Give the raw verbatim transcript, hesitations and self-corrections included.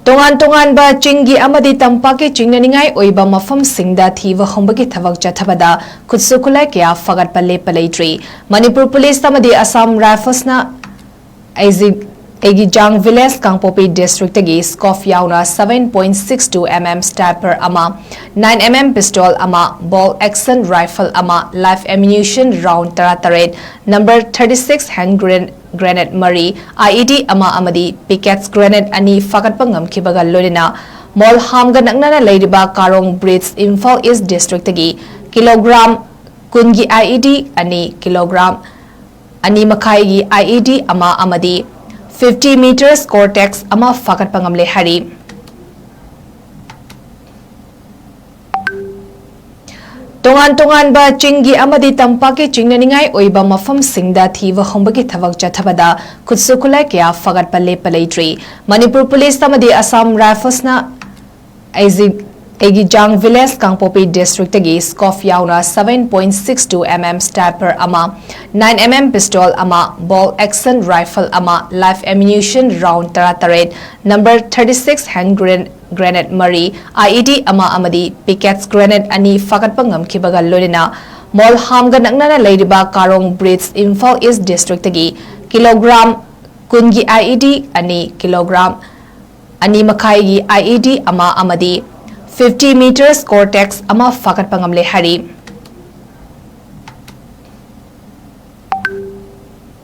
ꯇꯣꯉꯥꯟ ꯇꯣꯉꯥꯟꯕ ꯆꯤꯡꯒꯤ ꯑꯃꯗꯤ ꯇꯝꯄꯥꯛꯀꯤ ꯆꯤꯡꯅꯅꯤꯡꯉꯥꯏ ꯑꯣꯏꯕ ꯃꯐꯝꯁꯤꯡꯗ ꯊꯤꯕ ꯍꯨꯝꯕꯒꯤ ꯊꯕꯛ ꯆꯠꯊꯕꯗ ꯈꯨꯠꯁꯨ ꯈꯨꯠꯂꯥꯏ ꯀꯌꯥ ꯐꯒꯠꯄ ꯂꯦꯞꯄ ꯂꯩꯇ꯭ꯔꯤ꯫ ꯃꯅꯤꯄꯨꯔ ꯄꯨꯂꯤꯁ ꯑꯃꯗꯤ ꯑꯁꯥꯝ ꯔꯥꯏꯐꯜꯁꯅ ꯑꯩꯖꯤ-, ꯑꯩꯒꯤꯖꯥꯡ ꯚꯤꯂꯦꯖ, ꯀꯥꯡꯄꯣꯛꯄꯤ ꯗꯤꯁꯇ꯭ꯔꯤꯛꯇꯒꯤ ꯁ꯭ꯀꯣꯞ ꯌꯥꯎꯅ seven point six two mm sniper ꯑꯃ, nine mm pistol ꯑꯃ, bolt action rifle ꯑꯃ, live ammunition round ꯇꯔꯥꯇꯔꯦꯠ, number thirty six hand grenade, grenade ꯃꯔꯤ, I E D ꯑꯃ ꯑꯃꯗꯤ pickets grenade ꯑꯅꯤ ꯐꯥꯒꯠꯄ ꯉꯝꯈꯤꯕꯒ ꯂꯣꯏꯅꯅ ꯃꯣꯜꯍꯥꯝꯒ ꯅꯛꯅꯅ ꯂꯩꯔꯤꯕ ꯀꯥꯔꯣꯡ ꯕ꯭ꯔꯤꯖ, ꯏꯝꯐꯥꯜ ꯏꯁ ꯗꯤꯁꯇ꯭ꯔꯤꯛꯇꯒꯤ ꯀꯤꯂꯣꯒ꯭ꯔꯥꯝ ꯀꯨꯟꯒꯤ I E D ꯑꯅꯤ, ꯀꯤꯂꯣꯒ꯭ꯔꯥꯝ ꯑꯅꯤ ꯃꯈꯥꯏꯒꯤ I E D ꯑꯃ ꯑꯃꯗꯤ fifty meters Cortex ꯑꯃ ꯐꯥꯒꯠꯄ ꯉꯝꯂꯦ ꯍꯥꯏꯔꯤ꯫ ꯇꯣꯉꯥꯟ ꯇꯣꯉꯥꯟꯕ ꯆꯤꯡꯒꯤ ꯑꯃꯗꯤ ꯇꯝꯄꯥꯛꯀꯤ ꯆꯤꯡꯅꯅꯤꯡꯉꯥꯏ ꯑꯣꯏꯕ ꯃꯐꯝꯁꯤꯡꯗ ꯊꯤꯕ ꯍꯨꯝꯕꯒꯤ ꯊꯕꯛ ꯆꯠꯊꯕꯗ ꯈꯨꯠꯁꯨ ꯈꯨꯠꯂꯥꯏ ꯀꯌꯥ ꯐꯒꯠꯄ ꯂꯦꯞꯄ ꯂꯩꯇ꯭ꯔꯤ꯫ ꯃꯅꯤꯄꯨꯔ ꯄꯨꯂꯤꯁ ꯑꯃꯗꯤ ꯑꯁꯥꯝ ꯔꯥꯏꯐꯜꯁꯅ ꯑꯩꯖꯤ-, ꯑꯩꯒꯤꯖꯥꯡ ꯚꯤꯂꯦꯖ, ꯀꯥꯡꯄꯣꯛꯄꯤ ꯗꯤꯁꯇ꯭ꯔꯤꯛꯇꯒꯤ ꯁ꯭ꯀꯣꯞ ꯌꯥꯎꯅ seven point six two mm sniper ꯑꯃ, nine mm pistol ꯑꯃ, bolt action rifle ꯑꯃ, live ammunition round ꯇꯔꯥꯇꯔꯦꯠ, number thirty six hand grenade, grenade ꯃꯔꯤ, I E D ꯑꯃ ꯑꯃꯗꯤ pickets grenade ꯑꯅꯤ ꯐꯥꯒꯠꯄ ꯉꯝꯈꯤꯕꯒ ꯂꯣꯏꯅꯅ ꯃꯣꯜꯍꯥꯝꯒ ꯅꯛꯅꯅ ꯂꯩꯔꯤꯕ ꯀꯥꯔꯣꯡ ꯕ꯭ꯔꯤꯖ, ꯏꯝꯐꯥꯜ ꯏꯁ ꯗꯤꯁꯇ꯭ꯔꯤꯛꯇꯒꯤ ꯀꯤꯂꯣꯒ꯭ꯔꯥꯝ ꯀꯨꯟꯒꯤ I E D ꯑꯅꯤ, ꯀꯤꯂꯣꯒ꯭ꯔꯥꯝ ꯑꯅꯤ ꯃꯈꯥꯏꯒꯤ I E D ꯑꯃ ꯑꯃꯗꯤ fifty meters Cortex ꯑꯃ ꯐꯥꯒꯠꯄ ꯉꯝꯂꯦ ꯍꯥꯏꯔꯤ꯫